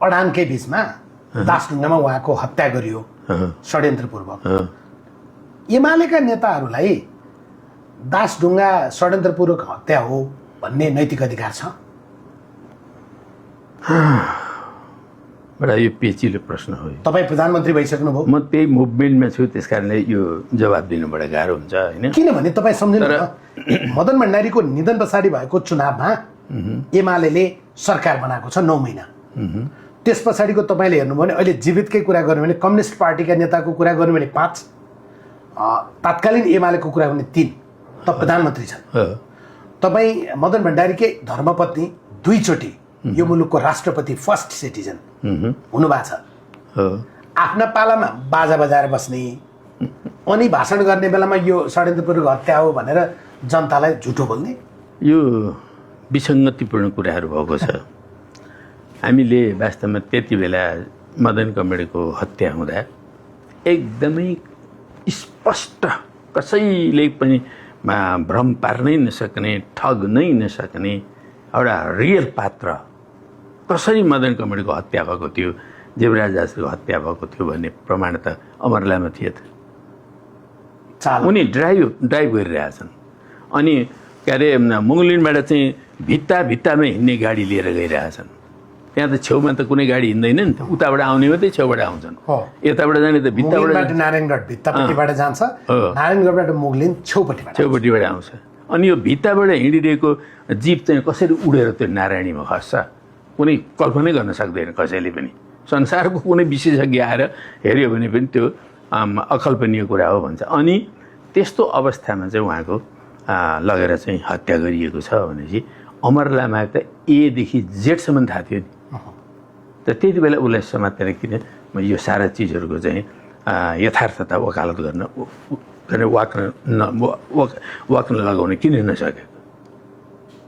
अडानकै बीचमा दासढुङ्गामा उहाँको हत्या गरियो षड्यन्त्रपूर्वक। एमालेका नेताहरूलाई दासढुङ्गा षड्यन्त्रपूर्वक हत्या हो भन्ने नैतिक अधिकार छ? बडा यो पेचिलो प्रश्न हो। तपाईँ प्रधानमन्त्री भइसक्नुभयो, म त्यही मुभमेन्टमा छु, त्यस कारणले यो जवाब दिनु बडा गाह्रो हुन्छ होइन। किनभने तपाईँ सम्झिनु मदन भण्डारीको निधन पछाडि भएको चुनावमा एमाले सरकार बनाएको छ 9 महिना। त्यस पछाडिको तपाईँले हेर्नुभयो भने अहिले जीवितकै कुरा गर्नु भने कम्युनिस्ट पार्टीका नेताको कुरा गर्नु भने 5, तत्कालीन एमालेको कुरा गर्ने 3 त प्रधानमन्त्री छन्। तपाईँ मदन भण्डारीकै धर्मपत्नी 2 चोटि यो मुलुकको राष्ट्रपति फर्स्ट सिटिजन हुनुभएको छ। आफ्ना पालामा बाजा बजाएर बस्ने अनि भाषण गर्ने बेलामा यो षड्यन्त्रपूर्वक हत्या हो भनेर जनतालाई झुटो बोल्ने, यो विसङ्गतिपूर्ण कुराहरू भएको छ। हामीले वास्तवमा त्यति बेला मदन कमरेडको हत्या हुँदा एकदमै स्पष्ट, कसैले पनि भ्रम पार्नै नसक्ने, ठग्नै नसक्ने एउटा रियल पात्र कसरी मदन कमरेडको हत्या भएको थियो, देवराज दासको हत्या भएको थियो भन्ने प्रमाण त अमरलामा थियो त। उनी ड्राइभ गरिरहेछन् अनि के अरे मुङलिनबाट चाहिँ भित्तामै हिँड्ने गाडी लिएर गइरहेछन्। त्यहाँ त छेउमा त कुनै गाडी हिँड्दैन नि त, उताबाट आउने मात्रै छेउबाट आउँछन्। यताबाट जाने त भित्ताबाट नारायणगढ भित्तापट्टिबाट जान्छ, नारायणगढबाट मुगलिन छेउपट्टिबाट आउँछ। अनि यो भित्ताबाट हिँडिरहेको जीप चाहिँ कसरी उडेर त्यो नारायणीमा खस्छ कुनै कल्पनै गर्न सक्दैन कसैले पनि। संसारको कुनै विशेषज्ञ आएर हेऱ्यो भने पनि त्यो अकल्पनीय कुरा हो भन्छ। अनि त्यस्तो अवस्थामा चाहिँ उहाँको लगेर चाहिँ हत्या गरिएको छ भनेपछि अमरलामा त एदेखि जेडसम्म थाहा थियो नि। त त्यति बेला उसलाई समातेर किन यो सारा चिजहरूको चाहिँ यथार्थता वकालत गर्न वाक्न लगाउने किन नसक्यो?